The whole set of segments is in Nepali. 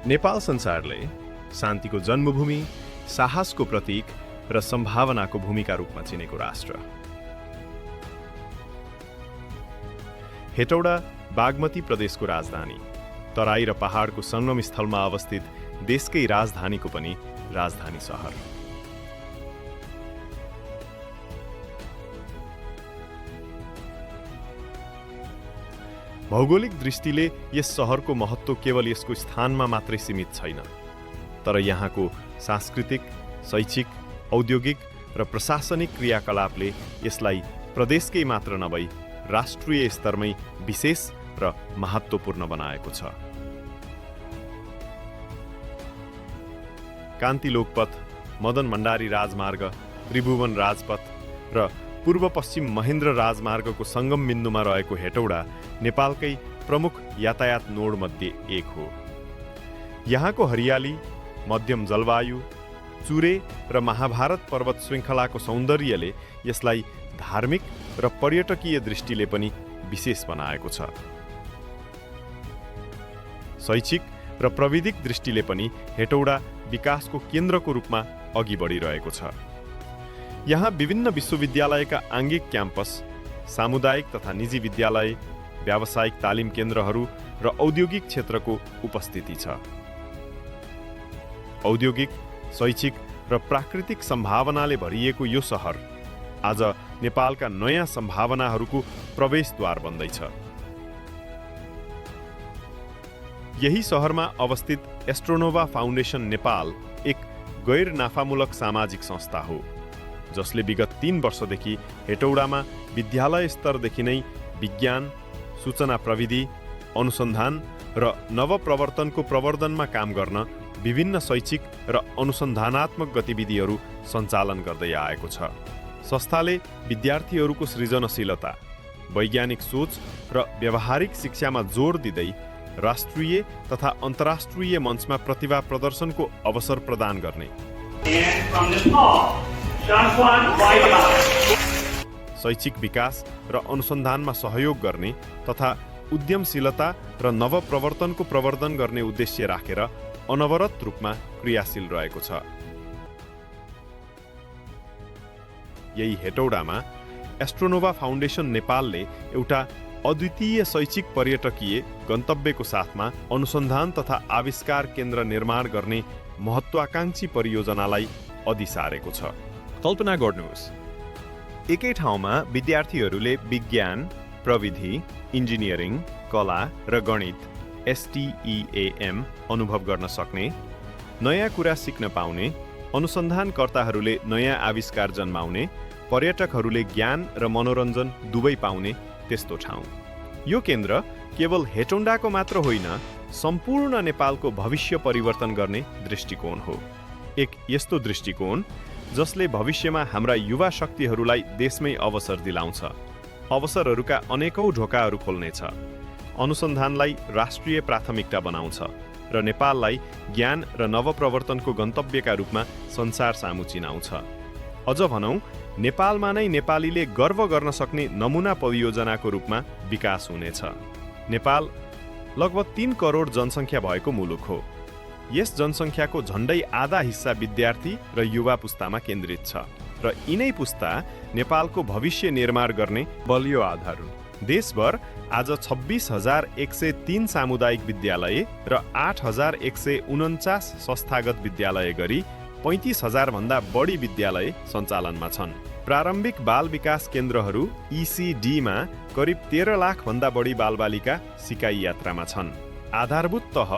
नेपाल संसारले शान्तिको जन्मभूमि, साहसको प्रतीक र सम्भावनाको भूमिका रूपमा चिनेको राष्ट्र। हेटौडा बागमती प्रदेशको राजधानी, तराई र पहाडको संगम स्थलमा अवस्थित देशकै राजधानीको पनि राजधानी सहर। भौगोलिक दृष्टिले यस सहरको महत्त्व केवल यसको स्थानमा मात्रै सीमित छैन, तर यहाँको सांस्कृतिक, शैक्षिक, औद्योगिक र प्रशासनिक क्रियाकलापले यसलाई प्रदेशकै मात्र नभई राष्ट्रिय स्तरमै विशेष र महत्त्वपूर्ण बनाएको छ। कान्ति लोकपथ, मदन भण्डारी राजमार्ग, त्रिभुवन राजपथ र पूर्व पश्चिम महेन्द्र राजमार्गको सङ्गम बिन्दुमा रहेको हेटौडा नेपालकै प्रमुख यातायात नोडमध्ये एक हो। यहाँको हरियाली, मध्यम जलवायु, चुरे र महाभारत पर्वत श्रृङ्खलाको सौन्दर्यले यसलाई धार्मिक र पर्यटकीय दृष्टिले पनि विशेष बनाएको छ। शैक्षिक र प्रविधिक दृष्टिले पनि हेटौडा विकासको केन्द्रको रूपमा अघि बढिरहेको छ। यहाँ विभिन्न विश्वविद्यालयका आङ्गिक क्याम्पस, सामुदायिक तथा निजी विद्यालय, व्यावसायिक तालिम केन्द्रहरू र औद्योगिक क्षेत्रको उपस्थिति छ। औद्योगिक, शैक्षिक र प्राकृतिक सम्भावनाले भरिएको यो सहर आज नेपालका नयाँ सम्भावनाहरूको प्रवेशद्वार बन्दैछ। यही सहरमा अवस्थित एस्ट्रोनोभा फाउन्डेसन नेपाल एक गैर नाफामूलक सामाजिक संस्था हो, जसले विगत 3 वर्षदेखि हेटौडामा विद्यालय स्तरदेखि नै विज्ञान, सूचना प्रविधि, अनुसन्धान र नवप्रवर्तनको प्रवर्धनमा काम गर्न विभिन्न शैक्षिक र अनुसन्धानात्मक गतिविधिहरू सञ्चालन गर्दै आएको छ। संस्थाले विद्यार्थीहरूको सृजनशीलता, वैज्ञानिक सोच र व्यावहारिक शिक्षामा जोड दिँदै राष्ट्रिय तथा अन्तर्राष्ट्रिय मञ्चमा प्रतिभा प्रदर्शनको अवसर प्रदान गर्ने, शैक्षिक विकास र अनुसन्धानमा सहयोग गर्ने तथा उद्यमशीलता र नवप्रवर्तनको प्रवर्धन गर्ने उद्देश्य राखेर अनवरत रूपमा क्रियाशील रहेको छ। यही हेटौडामा एस्ट्रोनोभा फाउन्डेसन नेपालले एउटा अद्वितीय शैक्षिक पर्यटकीय गन्तव्यको साथमा अनुसन्धान तथा आविष्कार केन्द्र निर्माण गर्ने महत्त्वाकांक्षी परियोजनालाई अघि सारेको छ। कल्पना गर्नुहोस्, एकै ठाउँमा विद्यार्थीहरूले विज्ञान, प्रविधि, इन्जिनियरिङ, कला र गणित STEAM अनुभव गर्न सक्ने, नयाँ कुरा सिक्न पाउने, अनुसन्धानकर्ताहरूले नयाँ आविष्कार जन्माउने, पर्यटकहरूले ज्ञान र मनोरञ्जन दुवै पाउने त्यस्तो ठाउँ। यो केन्द्र केवल हेटौडाको मात्र होइन, सम्पूर्ण नेपालको भविष्य परिवर्तन गर्ने दृष्टिकोण हो। एक यस्तो दृष्टिकोण जसले भविष्यमा हाम्रा युवा शक्तिहरूलाई देशमै अवसर दिलाउँछ, अवसरहरूका अनेकौं ढोकाहरू खोल्नेछ, अनुसन्धानलाई राष्ट्रिय प्राथमिकता बनाउँछ र नेपाललाई ज्ञान र नवप्रवर्तनको गन्तव्यका रूपमा संसार सामु चिनाउँछ। अझ भनौं, नेपालमा नै नेपालीले गर्व गर्न सक्ने नमुना परियोजनाको रूपमा विकास हुनेछ। नेपाल लगभग 3 करोड जनसङ्ख्या भएको मुलुक हो। यस जनसङ्ख्याको झण्डै आधा हिस्सा विद्यार्थी र युवा पुस्तामा केन्द्रित छ र यिनै पुस्ता नेपालको भविष्य निर्माण गर्ने बलियो आधार हुन्। देशभर आज 26,103 सामुदायिक विद्यालय र 8,149 संस्थागत विद्यालय गरी 35,000 भन्दा बढी विद्यालय सञ्चालनमा छन्। प्रारम्भिक बाल विकास केन्द्रहरू ECD-मा करिब 13 लाख भन्दा बढी बालबालिका सिकाइ यात्रामा छन्। आधारभूत तह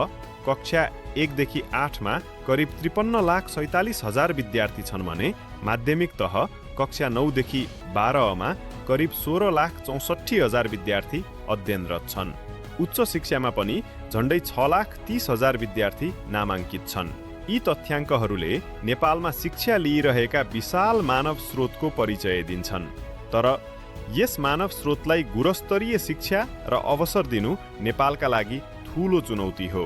कक्षा 1 देखि 8 मा करिब 53,47,000 विद्यार्थी छन् भने माध्यमिक तह कक्षा 9 देखि 12 मा करिब 16,64,000 विद्यार्थी अध्ययनरत छन्। उच्च शिक्षामा पनि झण्डै 6,30,000 विद्यार्थी नामाङ्कित छन्। यी तथ्याङ्कहरूले नेपालमा शिक्षा लिइरहेका विशाल मानव स्रोतको परिचय दिन्छन्। तर यस मानव स्रोतलाई गुणस्तरीय शिक्षा र अवसर दिनु नेपालका लागि ठूलो चुनौती हो।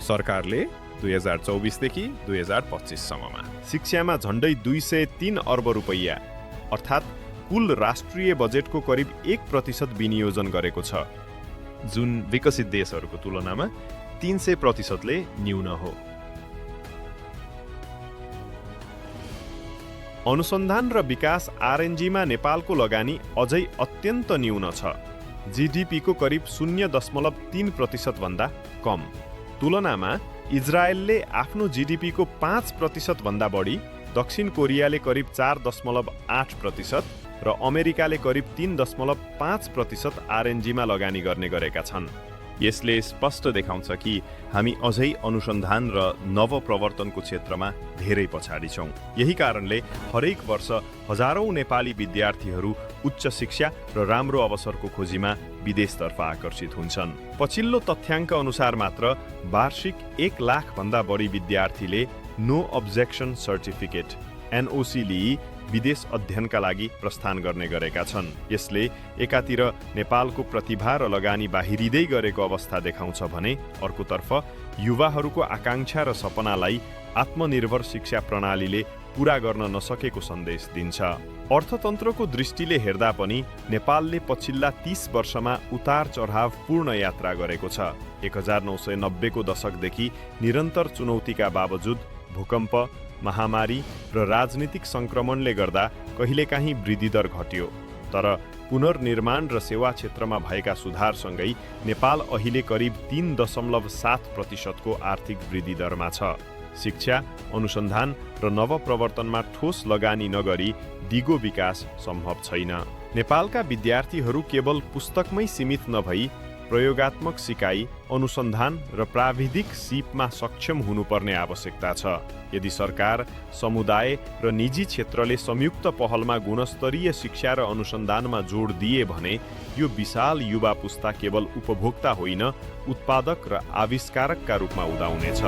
सरकारले 2024 देखि 2025 सम्ममा शिक्षामा झण्डै 203 अर्ब रुपैयाँ अर्थात् कुल राष्ट्रिय बजेटको करिब 1% विनियोजन गरेको छ। जुन विकसित देशहरूको तुलनामा 300%ले न्यून हो। अनुसन्धान र विकास आरएनजीमा नेपालको लगानी अझै अत्यन्त न्यून छ। जीडीपीको करिब 0.3% भन्दा कम। तुलनामा इजरायलले आफ्नो जीडीपीको 5% भन्दा बढी, दक्षिण कोरियाले करिब 4.8% र अमेरिकाले करिब 3.5% आरएनजीमा लगानी गर्ने गरेका छन्। यसले स्पष्ट देखाउँछ कि हामी अझै अनुसन्धान र नवप्रवर्तनको क्षेत्रमा धेरै पछाडि छौँ। यही कारणले हरेक वर्ष हजारौं नेपाली विद्यार्थीहरू उच्च शिक्षा र राम्रो अवसरको खोजीमा विदेशतर्फ आकर्षित हुन्छन्। पछिल्लो तथ्याङ्क अनुसार मात्र वार्षिक 1 लाख भन्दा बढी विद्यार्थीले नो अब्जेक्सन सर्टिफिकेट एनओसी लिई विदेश अध्ययनका लागि प्रस्थान गर्ने गरेका छन्। यसले एकातिर नेपालको प्रतिभा र लगानी बाहिरिँदै गरेको अवस्था देखाउँछ भने अर्कोतर्फ युवाहरूको आकांक्षा र सपनालाई आत्मनिर्भर शिक्षा प्रणालीले पूरा गर्न नसकेको सन्देश दिन्छ। अर्थतन्त्रको दृष्टिले हेर्दा पनि नेपालले पछिल्ला 30 वर्षमा उतार चढाव पूर्ण यात्रा गरेको छ। 1990 को दशकदेखि निरन्तर चुनौतीका बावजुद भूकम्प, महामारी र राजनीतिक संक्रमणले गर्दा कहिलेकाहीँ वृद्धिदर घट्यो। तर पुनर्निर्माण र सेवा क्षेत्रमा भएका सुधारसँगै नेपाल अहिले करिब 3.7% को आर्थिक वृद्धि दरमा छ। शिक्षा, अनुसन्धान र नवप्रवर्तनमा ठोस लगानी नगरी दिगो विकास सम्भव छैन। नेपालका विद्यार्थीहरू केवल पुस्तकमै सीमित नभई प्रयोगात्मक सिकाइ, अनुसन्धान र प्राविधिक सिपमा सक्षम हुनुपर्ने आवश्यकता छ। यदि सरकार, समुदाय र निजी क्षेत्रले संयुक्त पहलमा गुणस्तरीय शिक्षा र अनुसन्धानमा जोड दिए भने यो विशाल युवा पुस्ता केवल उपभोक्ता होइन, उत्पादक र आविष्कारकका रूपमा उदाउनेछ।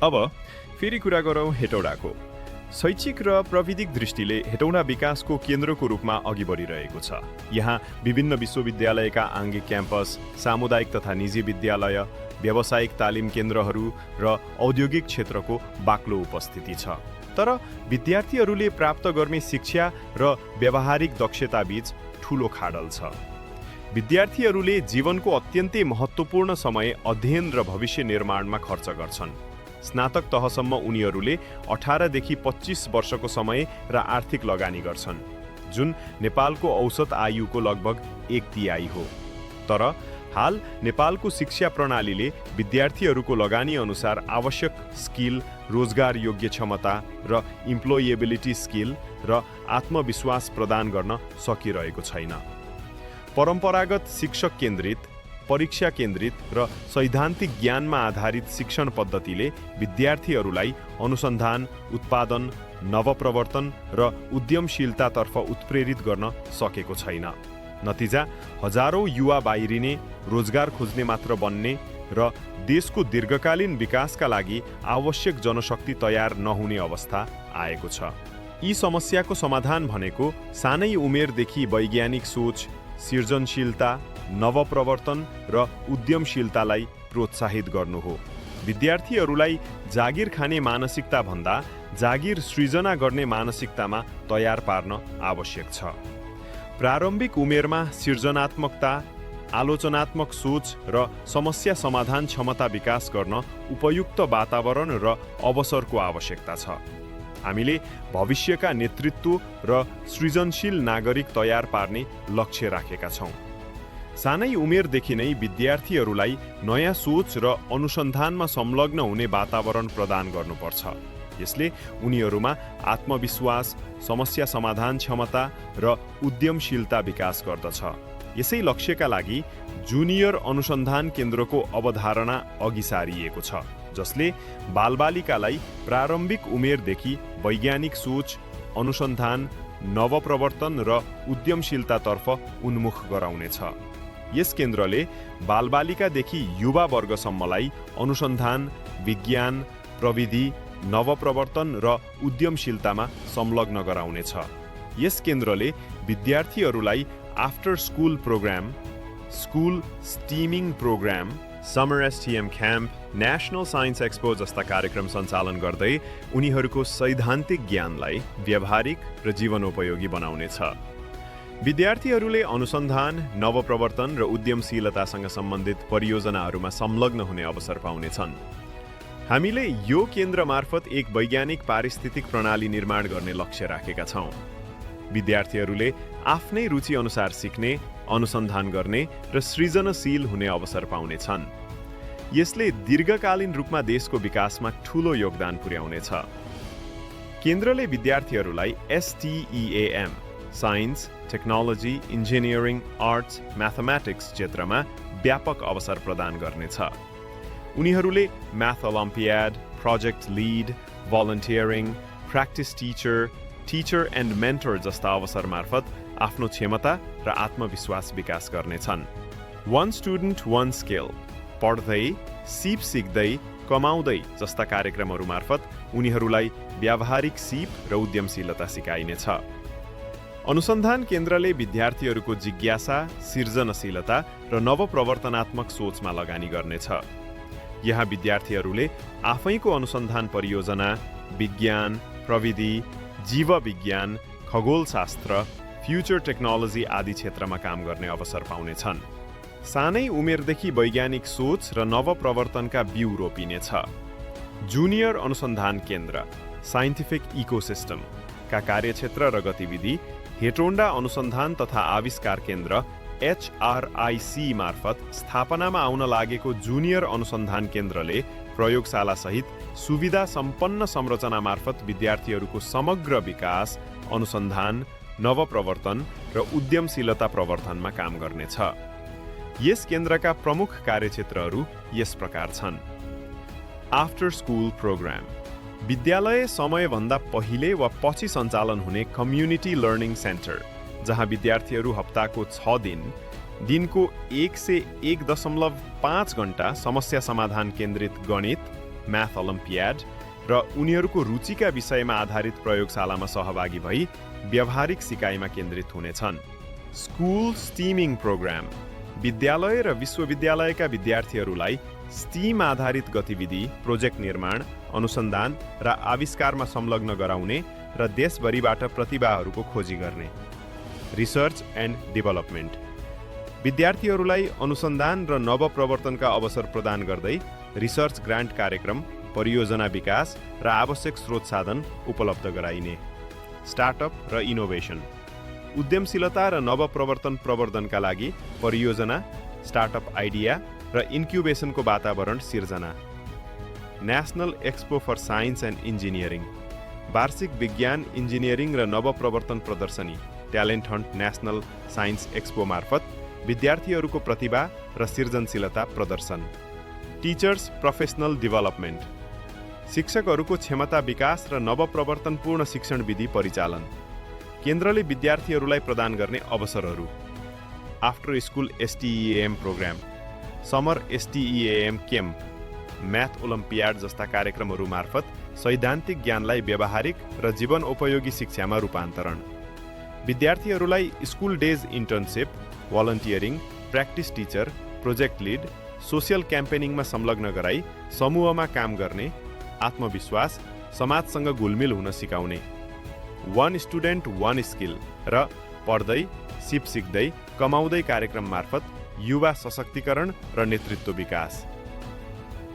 अब फेरि कुरा गरौँ हेटौडाको। शैक्षिक र प्राविधिक दृष्टिले हेटौडा विकासको केन्द्रको रूपमा अघि बढिरहेको छ। यहाँ विभिन्न विश्वविद्यालयका आङ्गिक क्याम्पस, सामुदायिक तथा निजी विद्यालय, व्यावसायिक तालिम केन्द्रहरू र औद्योगिक क्षेत्रको बाक्लो उपस्थिति छ। तर विद्यार्थीहरूले प्राप्त गर्ने शिक्षा र व्यावहारिक दक्षता बीच ठूलो खाडल छ। विद्यार्थीहरूले जीवनको अत्यन्तै महत्त्वपूर्ण समय अध्ययन र भविष्य निर्माणमा खर्च गर्छन्। स्नातक तहसम्म उनीहरूले 18 देखि 25 वर्षको समय र आर्थिक लगानी गर्छन्, जुन नेपालको औसत आयुको लगभग 1/3 हो। तर हाल नेपालको शिक्षा प्रणालीले विद्यार्थीहरूको लगानी अनुसार आवश्यक स्किल, रोजगार योग्य क्षमता र इम्प्लोएबिलिटी स्किल र आत्मविश्वास प्रदान गर्न सकिरहेको छैन। परम्परागत शिक्षक केन्द्रित, परीक्षा केन्द्रित र सैद्धान्तिक ज्ञानमा आधारित शिक्षण पद्धतिले विद्यार्थीहरूलाई अनुसन्धान, उत्पादन, नवप्रवर्तन र उद्यमशीलतातर्फ उत्प्रेरित गर्न सकेको छैन। नतिजा हजारौं युवा बाहिरिने, रोजगार खोज्ने मात्र बन्ने र देशको दीर्घकालीन विकासका लागि आवश्यक जनशक्ति तयार नहुने अवस्था आएको छ। यी समस्याको समाधान भनेको सानै उमेरदेखि वैज्ञानिक सोच, सृजनशीलता, नवप्रवर्तन र उद्यमशीलतालाई प्रोत्साहित गर्नु हो। विद्यार्थीहरूलाई जागिर खाने मानसिकता भन्दा जागिर सृजना गर्ने मानसिकतामा तयार पार्न आवश्यक छ। प्रारम्भिक उमेरमा सृजनात्मकता, आलोचनात्मक सोच र समस्या समाधान क्षमता विकास गर्न उपयुक्त वातावरण र अवसरको आवश्यकता छ। हामीले भविष्यका नेतृत्व र सृजनशील नागरिक तयार पार्ने लक्ष्य राखेका छौँ। सानै उमेरदेखि नै विद्यार्थीहरूलाई नयाँ सोच र अनुसन्धानमा संलग्न हुने वातावरण प्रदान गर्नुपर्छ। यसले उनीहरूमा आत्मविश्वास, समस्या समाधान क्षमता र उद्यमशीलता विकास गर्दछ। यसै लक्ष्यका लागि जुनियर अनुसन्धान केन्द्रको अवधारणा अघि सारिएको छ, जसले बालबालिकालाई प्रारम्भिक उमेरदेखि वैज्ञानिक सोच, अनुसन्धान, नवप्रवर्तन र उद्यमशीलतातर्फ उन्मुख गराउनेछ। यस केन्द्रले बालबालिकादेखि युवा वर्गसम्मलाई अनुसन्धान, विज्ञान, प्रविधि, नवप्रवर्तन र उद्यमशीलतामा संलग्न गराउनेछ। यस केन्द्रले विद्यार्थीहरूलाई after school programme, school steaming programme, summer STEM camp, national science expo जस्ता कार्यक्रम सञ्चालन गर्दै उनीहरूको सैद्धान्तिक ज्ञानलाई व्यावहारिक र जीवनोपयोगी बनाउनेछ। विद्यार्थीहरूले अनुसन्धान, नवप्रवर्तन र उद्यमशीलतासँग सम्बन्धित परियोजनाहरूमा संलग्न हुने अवसर पाउनेछन्। हामीले यो केन्द्र मार्फत एक वैज्ञानिक पारिस्थितिक प्रणाली निर्माण गर्ने लक्ष्य राखेका छौँ। विद्यार्थीहरूले आफ्नै रुचि अनुसार सिक्ने, अनुसन्धान गर्ने र सृजनशील हुने अवसर पाउनेछन्। यसले दीर्घकालीन रूपमा देशको विकासमा ठूलो योगदान पुर्याउनेछ। केन्द्रले विद्यार्थीहरूलाई STEAM, science, technology, engineering, arts, mathematics क्षेत्रमा व्यापक अवसर प्रदान गर्नेछ। उनीहरूले math olympiad, project lead, volunteering, practice teacher and mentor जस्ता अवसर मार्फत आफ्नो क्षमता र आत्मविश्वास विकास गर्नेछन्। वन स्टुडेन्ट वन स्किल, पढ्दै, सिप सिक्दै, कमाउँदै जस्ता कार्यक्रमहरू मार्फत उनीहरूलाई व्यावहारिक सिप र उद्यमशीलता सिकाइनेछ। अनुसन्धान केन्द्रले विद्यार्थीहरूको जिज्ञासा, सृजनशीलता र नवप्रवर्तनात्मक सोचमा लगानी गर्नेछ। यहाँ विद्यार्थीहरूले आफैको अनुसन्धान परियोजना, विज्ञान, प्रविधि, जीवविज्ञान, खगोलशास्त्र, फ्युचर टेक्नोलोजी आदि क्षेत्रमा काम गर्ने अवसर पाउनेछन्। सानै उमेरदेखि वैज्ञानिक सोच र नवप्रवर्तनका बिउ रोपिनेछ। जुनियर अनुसन्धान केन्द्र, साइन्टिफिक इकोसिस्टमका कार्यक्षेत्र र गतिविधि हेटोन्डा अनुसन्धान तथा आविष्कार केन्द्र HRIC मार्फत स्थापनामा आउन लागेको जुनियर अनुसन्धान केन्द्रले प्रयोगशालासहित सुविधा सम्पन्न संरचना मार्फत विद्यार्थीहरूको समग्र विकास, अनुसन्धान, नवप्रवर्तन र उद्यमशीलता प्रवर्धनमा काम गर्नेछ। यस केन्द्रका प्रमुख कार्यक्षेत्रहरू यस प्रकार छन्। आफ्टर स्कुल प्रोग्राम, विद्यालय समयभन्दा पहिले वा पछि सञ्चालन हुने कम्युनिटी लर्निङ सेन्टर, जहाँ विद्यार्थीहरू हप्ताको 6 दिन, दिनको 1 से 1.5 घण्टा समस्या समाधान केन्द्रित गणित, म्याथ ओलम्पियाड र उनीहरूको रुचिका विषयमा आधारित प्रयोगशालामा सहभागी भई व्यावहारिक सिकाइमा केन्द्रित हुनेछन्। स्कुल स्टिमिङ प्रोग्राम, विद्यालय र विश्वविद्यालयका विद्यार्थीहरूलाई स्टिम आधारित गतिविधि, प्रोजेक्ट निर्माण, अनुसन्धान र आविष्कारमा संलग्न गराउने र देशभरिबाट प्रतिभाहरूको खोजी गर्ने। रिसर्च एन्ड डेभलपमेन्ट, विद्यार्थीहरूलाई अनुसन्धान र नवप्रवर्तनका अवसर प्रदान गर्दै रिसर्च ग्रान्ट कार्यक्रम, परियोजना विकास र आवश्यक स्रोत साधन उपलब्ध गराइने। स्टार्टअप र इनोभेसन, उद्यमशीलता र नवप्रवर्तन प्रवर्धनका लागि परियोजना, स्टार्टअप आइडिया र इन्क्युबेसनको वातावरण सिर्जना। National expo for science and engineering, वार्षिक विज्ञान, इन्जिनियरिङ र नवप्रवर्तन प्रदर्शनी, talent hunt national science expo मार्फत विद्यार्थीहरूको प्रतिभा र सृजनशीलता प्रदर्शन। टिचर्स प्रोफेसनल डेभलपमेन्ट, शिक्षकहरूको क्षमता विकास र नवप्रवर्तनपूर्ण शिक्षण विधि परिचालन। केन्द्रले विद्यार्थीहरूलाई प्रदान गर्ने अवसरहरू। After school STEAM program, summer STEAM camp, math olympiad जस्ता कार्यक्रमहरू मार्फत सैद्धान्तिक ज्ञानलाई व्यावहारिक र जीवनोपयोगी शिक्षामा रूपान्तरण। विद्यार्थीहरूलाई school days internship, volunteering, practice teacher, project lead, social क्याम्पेनिङमा संलग्न गराई समूहमा काम गर्ने, आत्मविश्वास, समाजसँग घुलमिल हुन सिकाउने। वन स्टुडेन्ट वन स्किल र पढ्दै, सिप सिक्दै, कमाउँदै कार्यक्रम मार्फत युवा सशक्तिकरण र नेतृत्व विकास।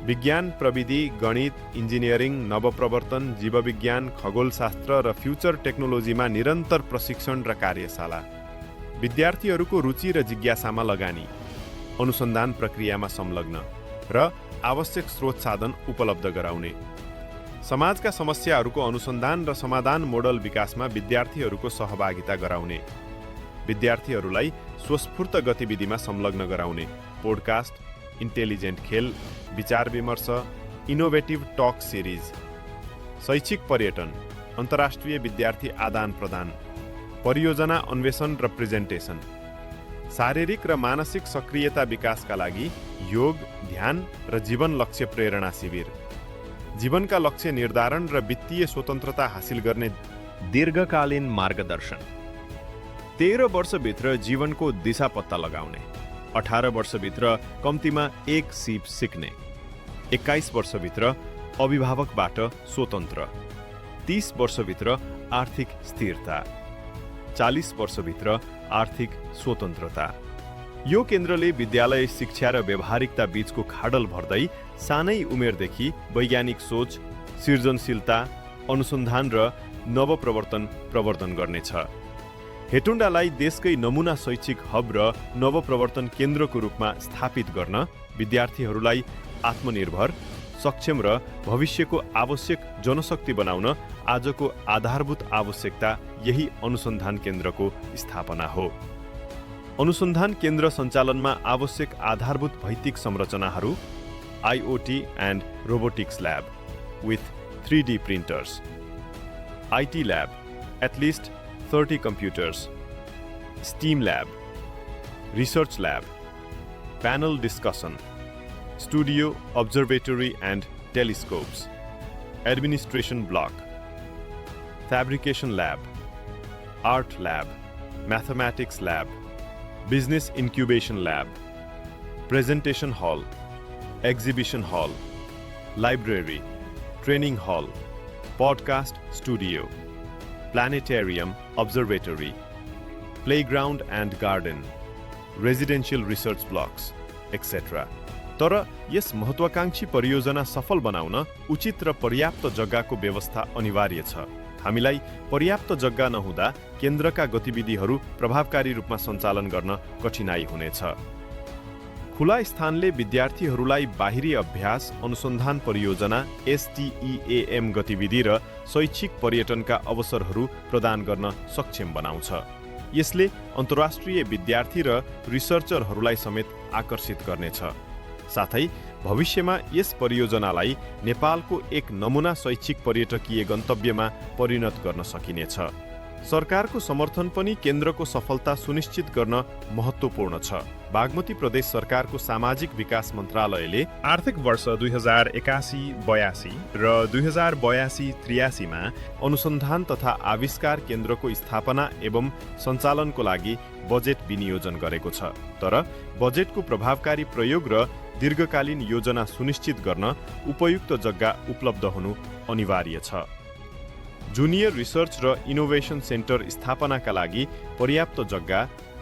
विज्ञान, प्रविधि, गणित, इन्जिनियरिङ, नवप्रवर्तन, जीवविज्ञान, खगोलशास्त्र र फ्युचर टेक्नोलोजीमा निरन्तर प्रशिक्षण र कार्यशाला। विद्यार्थीहरूको रुचि र जिज्ञासामा लगानी, अनुसन्धान प्रक्रियामा संलग्न र आवश्यक स्रोत साधन उपलब्ध गराउने। समाजका समस्याहरूको अनुसन्धान र समाधान मोडल विकासमा विद्यार्थीहरूको सहभागिता गराउने। विद्यार्थीहरूलाई स्वस्फूर्त गतिविधिमा संलग्न गराउने। पोडकास्ट, इन्टेलिजेन्ट खेल, विचार विमर्श, इनोभेटिभ टक सिरिज। शैक्षिक पर्यटन, अन्तर्राष्ट्रिय विद्यार्थी आदान प्रदान, परियोजना अन्वेषण र प्रेजेन्टेसन। शारीरिक र मानसिक सक्रियता विकासका लागि योग, ध्यान र जीवन लक्ष्य प्रेरणा शिविर, जीवनका लक्ष्य निर्धारण र वित्तीय स्वतन्त्रता हासिल गर्ने दीर्घकालीन मार्गदर्शन, 13 वर्षभित्र जीवनको दिशा पत्ता लगाउने, 18 वर्षभित्र कम्तीमा 1 सिप सिक्ने, 21 वर्षभित्र अभिभावकबाट स्वतन्त्र, 30 वर्षभित्र आर्थिक स्थिरता, 40 वर्षभित्र आर्थिक स्वतन्त्रता। यो केन्द्रले विद्यालय शिक्षा र व्यावहारिकता बीचको खाडल भर्दै सानै उमेरदेखि वैज्ञानिक सोच, सृजनशीलता, अनुसन्धान र नवप्रवर्तन प्रवर्धन गर्नेछ। हेटुण्डालाई देशकै नमुना शैक्षिक हब र नवप्रवर्तन केन्द्रको रूपमा स्थापित गर्न विद्यार्थीहरूलाई आत्मनिर्भर, सक्षम र भविष्यको आवश्यक जनशक्ति बनाउन आजको आधारभूत आवश्यकता यही अनुसन्धान केन्द्रको स्थापना हो। अनुसन्धान केन्द्र सञ्चालनमा आवश्यक आधारभूत भौतिक संरचनाहरू IoT and robotics lab with 3D printers, IT lab, at least 30 computers, STEAM lab, research lab, panel discussion, studio, observatory and telescopes, administration block, fabrication lab, art lab, mathematics lab, business incubation lab, presentation hall, exhibition hall, library, training hall, podcast studio, planetarium, observatory, playground and garden, residential research blocks, etc. तर यस महत्वाकांक्षी परियोजना सफल बनाउन उचित र पर्याप्त जग्गाको व्यवस्था अनिवार्य छ। हामीलाई पर्याप्त जग्गा नहुँदा केन्द्रका गतिविधिहरू प्रभावकारी रूपमा सञ्चालन गर्न कठिनाइ हुनेछ। खुला स्थानले विद्यार्थीहरूलाई बाहिरी अभ्यास, अनुसन्धान परियोजना, STEAM गतिविधि र शैक्षिक पर्यटनका अवसरहरू प्रदान गर्न सक्षम बनाउँछ। यसले अन्तर्राष्ट्रिय विद्यार्थी र रिसर्चरहरूलाई समेत आकर्षित गर्नेछ। साथै भविष्यमा यस परियोजनालाई नेपालको एक नमुना शैक्षिक पर्यटकीय गन्तव्यमा परिणत गर्न सकिनेछ। सरकारको समर्थन पनि केन्द्रको सफलता सुनिश्चित गर्न महत्त्वपूर्ण छ। बागमती प्रदेश सरकारको सामाजिक विकास मन्त्रालयले आर्थिक वर्ष 2081-82 र 2082-83 मा अनुसन्धान तथा आविष्कार केन्द्रको स्थापना एवं सञ्चालनको लागि बजेट विनियोजन गरेको छ। तर बजेटको प्रभावकारी प्रयोग र दीर्घकालीन योजना सुनिश्चित गर्न उपयुक्त जग्गा उपलब्ध हुनु अनिवार्य छ। जुनियर रिसर्च र इनोभेसन सेन्टर स्थापनाका लागि पर्याप्त जग्गा,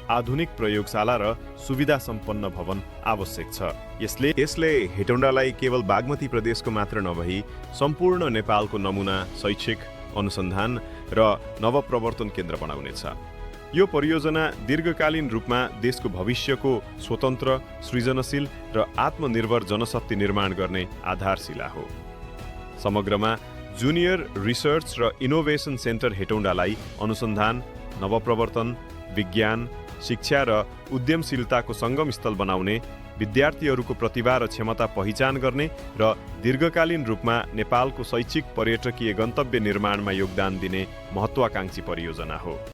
आधुनिक प्रयोगशाला र सुविधा सम्पन्न भवन आवश्यक छ। यसले हेटौँडालाई केवल बागमती प्रदेशको मात्र नभई सम्पूर्ण नेपालको नमुना शैक्षिक, अनुसन्धान र नवप्रवर्तन केन्द्र बनाउनेछ। यो परियोजना दीर्घकालीन रूपमा देशको भविष्यको स्वतन्त्र, सृजनशील र आत्मनिर्भर जनशक्ति निर्माण गर्ने आधारशिला हो। समग्रमा जुनियर रिसर्च र इनोभेसन सेन्टर हेटौँडालाई अनुसन्धान, नवप्रवर्तन, विज्ञान, शिक्षा र उद्यमशीलताको सङ्गमस्थल बनाउने, विद्यार्थीहरूको प्रतिभा र क्षमता पहिचान गर्ने र दीर्घकालीन रूपमा नेपालको शैक्षिक पर्यटकीय गन्तव्य निर्माणमा योगदान दिने महत्त्वाकांक्षी परियोजना हो।